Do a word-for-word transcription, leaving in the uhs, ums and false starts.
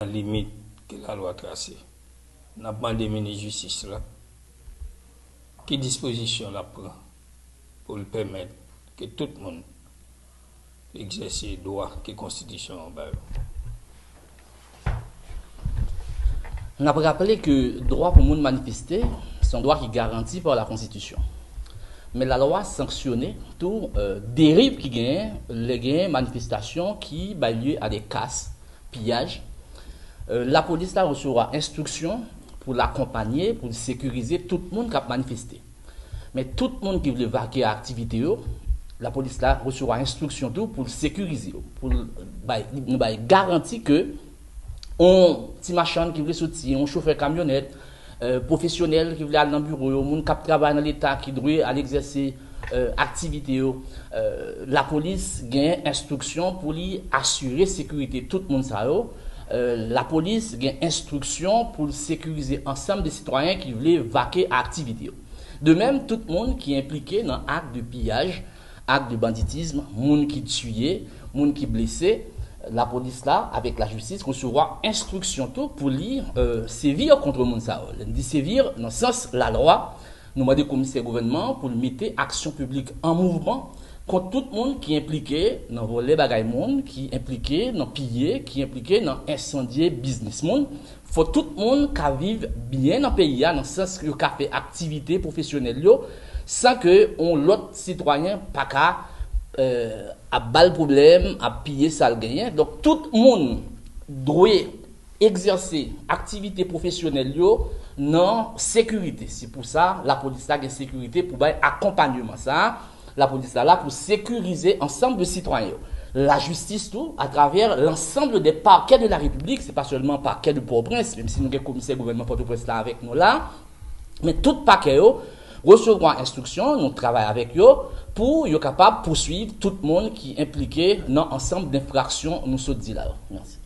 limit ke lalwa trase. N ap mande minis jistis la ki dispozisyon l ap pran pou l pèmèt ke tout moun egzèse dwa ke konstitisyon an ba yo. N ap raple ke dwa pou moun manifeste se yon dwa ki garanti pa la konstitisyon. Men lalwa sanksyone tou deriv ki genyen lè genyen manifestasyon ki bay lye a de kas, piyaj. Lapolis la resevwa enstriksyon pou l akonpanye, pou l sekirize tout moun k ap manifeste. Men tout moun ki vle vake a aktivite yo, lapolis la resevwa enstriksyon tou pou l sekirize yo, pou l bay, nou bay garanti ke yon ti machann ki vle soti, yon chofè kamyonèt, pwofesyonèl ki vle al nan biwo yo, moun k ap travay nan Leta ki dwe al egzèse aktivite yo, lapolis gen enstriksyon pou li asire sekirite tout moun sa yo. Lapolis gen enstriksyon pou l sekirize ansanm de sitwayen ki vle vake a aktivite yo. De menm, tout moun ki enplike nan ak de piyaj, ak de banditism, moun ki tiye, moun ki blese, lapolis la avèk lajistis resevwa enstriksyon tou pou li sevir kont moun sa yo. Lè n di sevir nan sans lalwa, nou mande komisè gouvènman an pou l mete aksyon piblik an mouvman kont tout moun ki enplike nan vòlè bagay moun, ki enplike nan piye, ki enplike nan ensandye biznis moun. Fò tout moun ka viv byen nan peyi a nan sans yo ka fè aktivite pwofesyonèl yo san ke yon lòt sitwayen pa ka ap ba l pwoblèm, ap piye sa l genyen. Donk tout moun dwe egzèse aktivite pwofesyonèl yo nan sekirite. Se pou sa lapolis la gen sekirite pou bay akonpanyeman sa a. Lapolis la la pou sekirize ansanm de sitwayen yo. Lajistis tou, atravè l'ensemble des parquets de la République, se pa sèlman pakè de Pòtoprens, menm si nou gen komisè gouvènman Pòtoprens la avèk nou la, men tout pakè yo resevwa enstriksyon, nou travay avèk yo pou yo kapab pouswiv tout moun ki enplike nan ansanm denfraksyon nou sot di la yo. Mèsi.